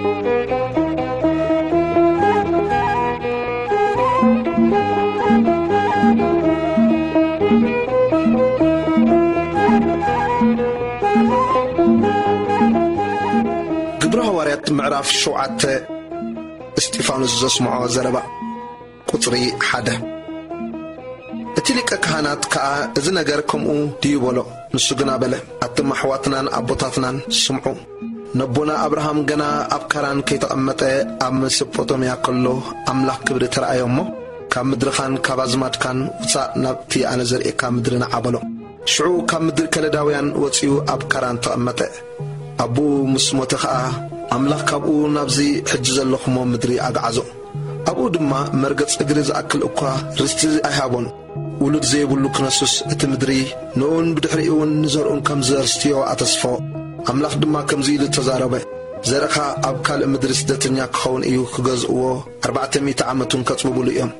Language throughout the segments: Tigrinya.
ግብረ ሃዋርያት ምዕራፍ ሸውዓተ። እስጢፋኖስ ዘስምዖ ዘረባ። ቁጽሪ ሓደ። እቲ ሊቀ ካህናት ከኣ፣ "እዚ ነገር ከምኡ ድዩ?" በሎ። ንሱ ግና በለ፣ "ኣቱም ኣሕዋትናን ኣቦታትናን ስምዑ። ነቦና ኣብርሃም ገና ኣብ ካራን ከይተቐመጠ፣ ኣብ መሶጶቶምያ ከሎ፣ ኣምላኽ ክብሪ ተራእዮ እሞ፣ ካብ ምድርኻን ካብ ኣዝማድካን ውጻእ፣ ናብቲ ኣነ ዘርእየካ ምድሪ ንዓ" በሎ። ሽዑ ካብ ምድሪ ከለዳውያን ወጺኡ ኣብ ካራን ተቐመጠ። ኣቦኡ ምስ ሞተ ኸኣ፣ ኣምላኽ ካብኡ ናብዚ ሕጂ ዘለኹሞ ምድሪ ኣግዓዞ። ኣብኡ ድማ መርገጽ እግሪ ዝኣክል እኳ ርስቲ ኣይሃቦን። ውሉድ ዘይብሉ ክነሱስ፣ እቲ ምድሪ ንኡን ብድሕሪኡ እውን ንዘርኡን ከም ዘርስትዮ ኣተስፎ። ኣምላኽ ድማ ከምዚ ኢሉ ተዛረበ፣ "ዘርእኻ ኣብ ካልእ ምድሪ ስደተኛ ክኸውን እዩ፣ ክገዝእዎ ኣርባዕተ ሚእቲ ዓመት እውን ከጽብብሉ እዮም።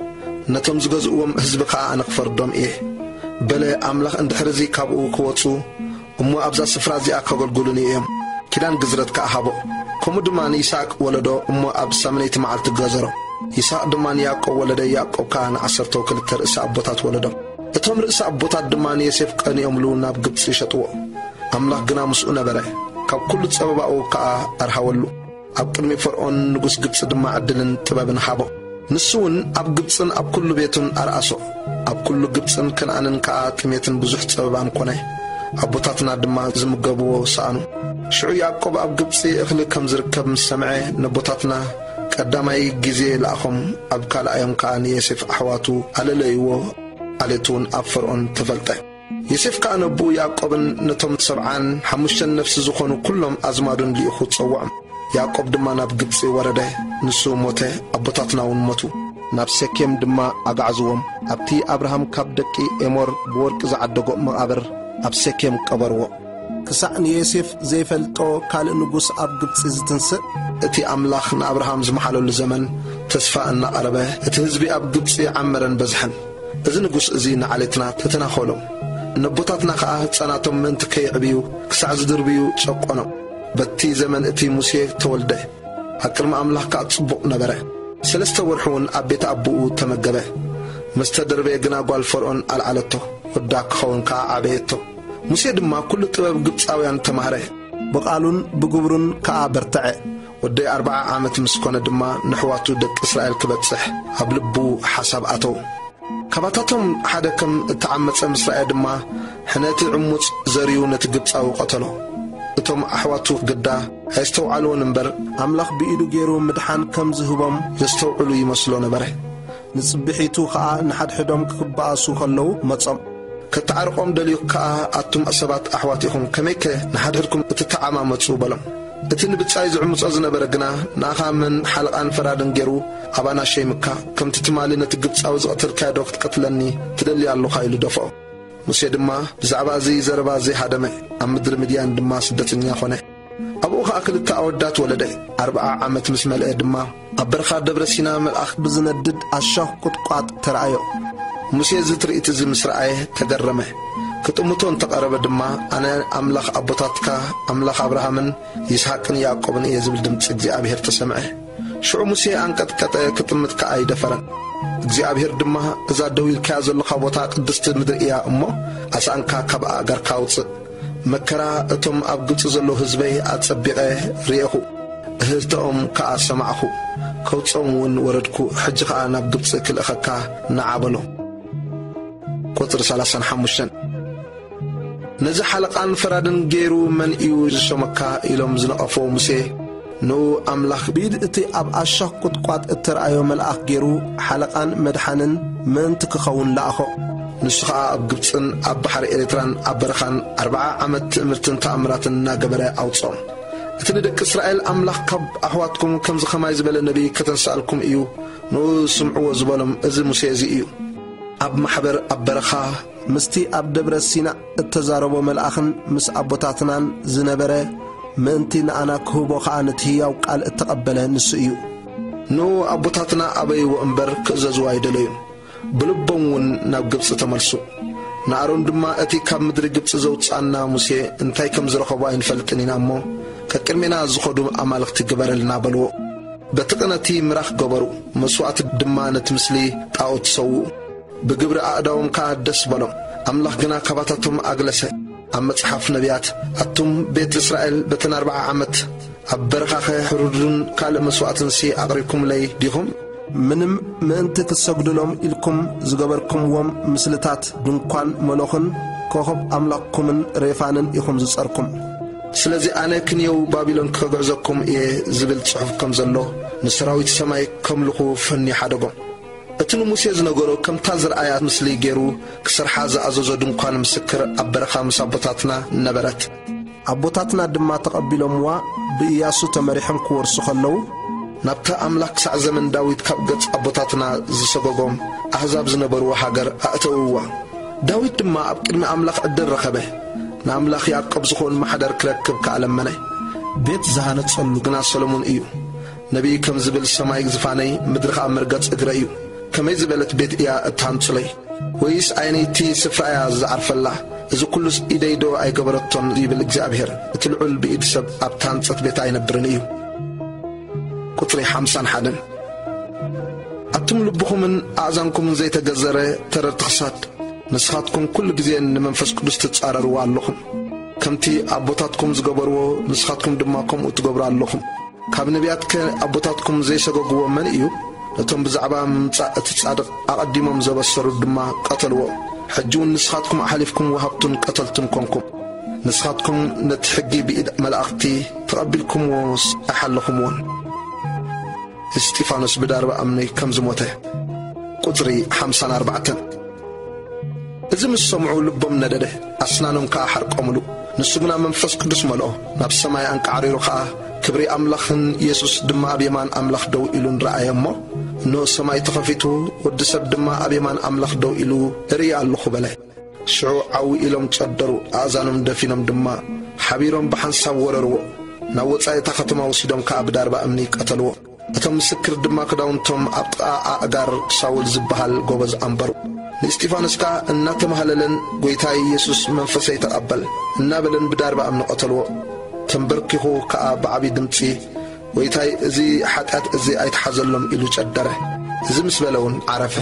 ነቶም ዝገዝእዎም ህዝቢ ኸኣ ኣነ ክፈርዶም እየ። በለ ኣምላኽ እንድሕር እዚ ካብኡ ክወጹ፣ እሞ ኣብዛ ስፍራ እዚኣ ከገልግሉኒ እዮም።" ኪዳን ግዝረት ከኣ ሃቦ። ከምኡ ድማ ንይስሐቅ ወለዶ፣ እሞ ኣብ ሳምነይቲ መዓልቲ ገዘሮ። ይስሐቅ ድማ ንያዕቆብ ወለደ፣ ያዕቆብ ከኣ ንዓሰርተው ክልተ ርእሲ ኣቦታት ወለዶ። እቶም ርእሲ ኣቦታት ድማ ንዮሴፍ ቀኒኦምሉ ናብ ግብጺ ሸጥዎ። ኣምላኽ ግና ምስኡ ነበረ፣ ካብ ኩሉ ጸበባኡ ከኣ ኣርሃወሉ። ኣብ ቅድሚ ፈርዖን ንጉስ ግብጺ ድማ ዕድልን ጥበብን ሃቦ። ንሱ እውን ኣብ ግብጽን ኣብ ኩሉ ቤቱን ኣርኣሶ። ኣብ ኩሉ ግብጽን ከነኣንን ከኣ ጥሜትን ብዙሕ ጸበባን ኮነ። ኣቦታትና ድማ ዝምገብዎ ሰኣኑ። ሽዑ ያዕቆብ ኣብ ግብጺ እኽሊ ከም ዝርከብ ምስ ሰምዐ፣ ነቦታትና ቀዳማይ ግዜ ለኣኾም፣ ኣብ ካልኣዮም ከኣ ንዮሴፍ ኣሕዋቱ ኣለለይዎ። ዓሌቱ እውን ኣብ ፈርዖን ተፈልጠ። ዮሴፍ ከኣ ነቦኡ ያዕቆብን ነቶም ሰብዓን ሓሙሽተን ነፍሲ ዝኾኑ ኩሎም ኣዝማዱን ልኢኹ ጸውዖም። ያዕቆብ ድማ ናብ ግብጺ ወረደ፣ ንሱ ሞተ፣ ኣቦታትና እውን ሞቱ። ናብ ሴኬም ድማ ኣጋዕዝዎም። ኣብቲ ኣብርሃም ካብ ደቂ ኤሞር ብወርቂ ዝዓደጎ መቓብር ኣብ ሴኬም ቀበርዎ። ክሳዕ ንዮሴፍ ዘይፈልጦ ካልእ ንጉስ ኣብ ግብጺ ዝትንስእ። እቲ ኣምላኽ ንኣብርሃም ዝመሓለሉ ዘመን ተስፋ እናቐረበ፣ እቲ ህዝቢ ኣብ ግብጺ ዓመረን በዝሐን። እዚ ንጉስ እዚ ንዓሌትና ተተናኾሎም፣ ነቦታትና ኸኣ ህጻናቶም ምእንቲ ከየዕብዩ ክሳዕ ዝድርብዩ ጨቆኖም። በቲ ዘመን እቲ ሙሴ ተወልደ፣ ኣብ ቅድሚ ኣምላኽ ከኣ ጽቡቕ ነበረ። ሰለስተ ወርሒ እውን ኣብ ቤት ኣቦኡ ተመገበ። ምስ ተደርበየ ግና ጓል ፈርዖን ኣልዓለቶ፣ ወዳ ክኸውን ከኣ ዓበየቶ። ሙሴ ድማ ኩሉ ጥበብ ግብጻውያን ተማህረ። ብቓሉን ብግብሩን ከኣ በርትዐ። ወዲ ኣርብዓ ዓመት ምስ ኮነ ድማ ንኣሕዋቱ ደቂ እስራኤል ክበጽሕ ኣብ ልቡ ሓሳብ ኣተው። ካባታቶም ሓደ ከም እተዓመጸ ምስ ረኣየ ድማ፣ ሕነ እቲ ዕሙጽ ዘርዩ ነቲ ግብጻዊ ቀተሎ። እቶም ኣሕዋቱ ግዳ ኣየስተውዓልዎን እምበር፣ ኣምላኽ ብኢዱ ገይሩ ምድሓን ከም ዝህቦም ዘስተውዕሉ ይመስሎ ነበረ። ንጽብሒቱ ኸኣ ንሓድሕዶም ክባኣሱ ከለዉ መጾም። ከተዓርቖም ደልዩ ከኣ፣ ኣቱም ሰባት ኣሕዋት ኢኹም፣ ከመይከ ንሓድሕድኩም እትተዓማመጹ? በሎም። እቲ ንብጻይ ዝዕምጾ ዝነበረ ግና፣ ንኣኻ መን ሓለቓን ፈራድን ገይሩ ኣባና ሸይምካ? ከምቲ ትማሊ ነቲ ግብጻዊ ዝቐተልካዮ ዶ ክትቀትለኒ ትደሊ ኣሎኻ? ኢሉ ደፍኦ። ሙሴ ድማ ብዛዕባ እዚ ዘረባ ዘይሃደመ፣ ኣብ ምድሪ ምድያን ድማ ስደተኛ ኾነ። ኣብኡ ኸኣ ክልተ ኣወዳት ወለደ። ኣርብዓ ዓመት ምስ መልአ ድማ ኣብ በረኻ ደብረ ሲና መልኣኽ ብዝነድድ ኣሻኽ ቁጥቋጥ ተራእዮ። ሙሴ እዚ ትርኢት እዚ ምስ ረኣየ ተገረመ። ክጥምቶ እንተቐረበ ድማ፣ "ኣነ ኣምላኽ ኣቦታትካ፣ ኣምላኽ ኣብርሃምን ይስሓቅን ያዕቆብን እየ" ዝብል ድምጺ እግዚኣብሄር ተሰምዐ። ሽዑ ሙሴ ኣንቀጥቀጠ፣ ክጥምት ከኣ ኣይደፈረን። እግዚኣብሄር ድማ፣ "እዛ ደው ኢልካያ ዘለኻ ቦታ ቅድስቲ ምድሪ እያ እሞ፣ ኣስኣንካ ካብ ኣእጋርካ ኣውጽእ። መከራ እቶም ኣብ ግብጺ ዘለዉ ህዝበይ ኣጸቢቐ ርኤኹ። እህህተኦም ከኣ ሰማዕኹ። ከውጽኦም እውን ወረድኩ። ሕጂ ኸኣ ናብ ግብጺ ክልእኸካ ንዓ" በሎ። ቁጽሪ ሰላሳን ሓሙሽተን። "ነዚ ሓለቓን ፈራድን ገይሩ መን እዩ ዝሾመካ?" ኢሎም ዝነቐፍዎ ሙሴ፣ ንኡ ኣምላኽ ብኢድ እቲ ኣብ ኣሻኽ ቁጥቋጥ እተርኣዮ መልኣኽ ገይሩ ሓለቓን መድሓንን ምእንቲ ክኸውን ለኣኾ። ንሱ ኸኣ ኣብ ግብጽን ኣብ ባሕሪ ኤርትራን ኣብ በረኻን ኣርብዓ ዓመት ትእምርትን ተኣምራትን እናገበረ ኣውጽኦም። እቲ ንደቂ እስራኤል ኣምላኽ፣ "ካብ ኣሕዋትኩም ከምዚ ኸማይ ዝበለ ነቢይ ከተንስኣልኩም እዩ፣ ንኡ ስምዕዎ" ዝበሎም እዚ ሙሴ እዚ እዩ። ኣብ ማሕበር ኣብ በረኻ ምስቲ ኣብ ደብረ ሲና እተዛረቦ መልኣኽን ምስ ኣቦታትናን ዝነበረ፣ ምእንቲ ንኣና ክህቦ ኸኣ ነቲ ህያው ቃል እተቐበለ ንሱ እዩ። ንኡ ኣቦታትና ኣበይዎ እምበር ክእዘዝዎ ኣይደለዩን፣ ብልቦም እውን ናብ ግብጺ ተመልሱ። ንኣሮን ድማ፣ "እቲ ካብ ምድሪ ግብጺ ዘውጽኣና ሙሴ እንታይ ከም ዝረኸቦ ኣይንፈልጥን ኢና እሞ፣ ቀቅድሜና ዝኸዱ ኣማልኽቲ ግበረልና በልዎ። በቲ ቕነቲ ምራኽ ገበሩ፣ መስዋእቲ ድማ ነቲ ምስሊ ጣኦት ሰውኡ። ብግብሪ ኣእዳዎም ከኣ ደስ በሎም። ኣምላኽ ግና ካባታቶም ኣግለሰ። ኣብ መጽሓፍ ነቢያት፣ ኣቱም ቤት እስራኤል፣ በተን ኣርብዓ ዓመት ኣብ በረኻኸ ሕሩድን ካልእ መስዋእትንሲ ኣቕሪብኩምለይ ዲኹም? ምንም ምእንቲ ክትሰግዱሎም ኢልኩም ዝገበርኩምዎም ምስልታት ድንኳን መሎኽን ኮኸብ ኣምላኽኩምን ሬፋንን ኢኹም ዝጸርኩም። ስለዚ ኣነ ክንየው ባቢሎን ከግዕዘኩም እየ ዝብል ጽሑፍ ከም ዘሎ ንሰራዊት ሰማይ ከምልኹ ፈንዩ ሓደጎም። እቲ ንሙሴ ዝነገሮ ከምታ ዝረኣያ ምስሊ ገይሩ ክሰርሓ ዝኣዘዞ ድንኳን ምስክር ኣብ በረኻ ምስ ኣቦታትና ነበረት። ኣቦታትና ድማ ተቐቢሎምዋ ብኢያሱ ተመሪሖም ክወርሱ ከለዉ፣ ናብታ ኣምላኽ ክሳዕ ዘመን ዳዊት ካብ ገጽ ኣቦታትና ዝሰጎጎም ኣህዛብ ዝነበርዎ ሃገር ኣእተውዋ። ዳዊት ድማ ኣብ ቅድሚ ኣምላኽ ዕድል ረኸበ። ንኣምላኽ ያዕቆብ ዝኸውን ማሕደር ክረክብ ከኣ ለመነ። ቤት ዝሃነጸሉ ግና ሰሎሞን እዩ። ነቢይ ከም ዝብል፣ ሰማይ ዝፋነይ፣ ምድሪ ኸኣ መርገጽ እግረይ እዩ። ከመይ ዝበለት ቤት እያ እትሃንጹለይ? ወይስ ኣየነይቲ ስፍራ እያ ዝዓርፈላ? እዚ ኩሉስ ኢደይ ዶ ኣይገበረቶን? ይብል እግዚኣብሔር። እቲ ልዑል ብኢድ ሰብ ኣብ ተሃንጸት ቤት ኣይነብርን እዩ። ቁጽሪ ሓምሳን ሓደን። ኣቱም ልብኹምን ኣእዛንኩምን ዘይተገዘረ ተረርቲ ክሳድ፣ ንስኻትኩም ኩሉ ግዜ ንመንፈስ ቅዱስ ትጻረርዎ ኣለኹም። ከምቲ ኣቦታትኩም ዝገበርዎ ንስኻትኩም ድማ ከምኡ ትገብሩ ኣለኹም። ካብ ነቢያትከ ኣቦታትኩም ዘይሰገግዎ መን እዩ? ነቶም ብዛዕባ ምምጻእ እቲ ጻድቕ ኣቐዲሞም ዘበሰሩ ድማ ቀተልዎ። ሕጂ እውን ንስኻትኩም ኣሕሊፍኩም ወሃብቱን ቀተልቱን ኮንኩም። ንስኻትኩም ነቲ ሕጊ ብኢድ መላእኽቲ ተቐቢልኩምዎስ ኣይሓለኹምዎን። እስጢፋኖስ ብዳርባ እምኒ ከም ዝሞተ። ቁጽሪ ሓምሳን ኣርባዕተን። እዚ ምስ ሰምዑ ልቦም ነደደ፣ ኣስናኖም ከኣ ሓርቆምሉ። ንሱ ግና መንፈስ ቅዱስ መልኦ፣ ናብ ሰማይ ኣንቃዕሪሩ ኸኣ፣ ክብሪ ኣምላኽን የሱስ ድማ ኣብ የማን ኣምላኽ ደው ኢሉን ረኣየ እሞ፣ እንሆ ሰማይ ተኸፊቱ፣ ወዲ ሰብ ድማ ኣብ የማን ኣምላኽ ደው ኢሉ እርኢ ኣለኹ በለ። ሽዑ ዓው ኢሎም ጸደሩ፣ ኣእዛኖም ደፊኖም ድማ ሓቢሮም ብሓንሳብ ወረርዎ። ናብ ወጻኢ እታ ከተማ ወሲዶም ከኣ ብዳርባ እምኒ ቀተልዎ። እቶም ምስክር ድማ ክዳውንቶም ኣብ ጥቓ ኣእጋር ሳውል ዝበሃል ጎበዝ ኣንበሩ። ንእስጢፋኖስ ከኣ እናተማህለለን፣ "ጐይታ የሱስ፣ መንፈሰይ ተቐበል" እናበለን ብዳርባ እምኒ ቀተልዎ። ተንበርኪኹ ከኣ ብዓቢ ድምጺ፣ "ጐይታይ፣ እዚ ሓጢኣት እዚ ኣይትሓዘሎም" ኢሉ ጨደረ። እዚ ምስ በለ እውን ዓረፈ።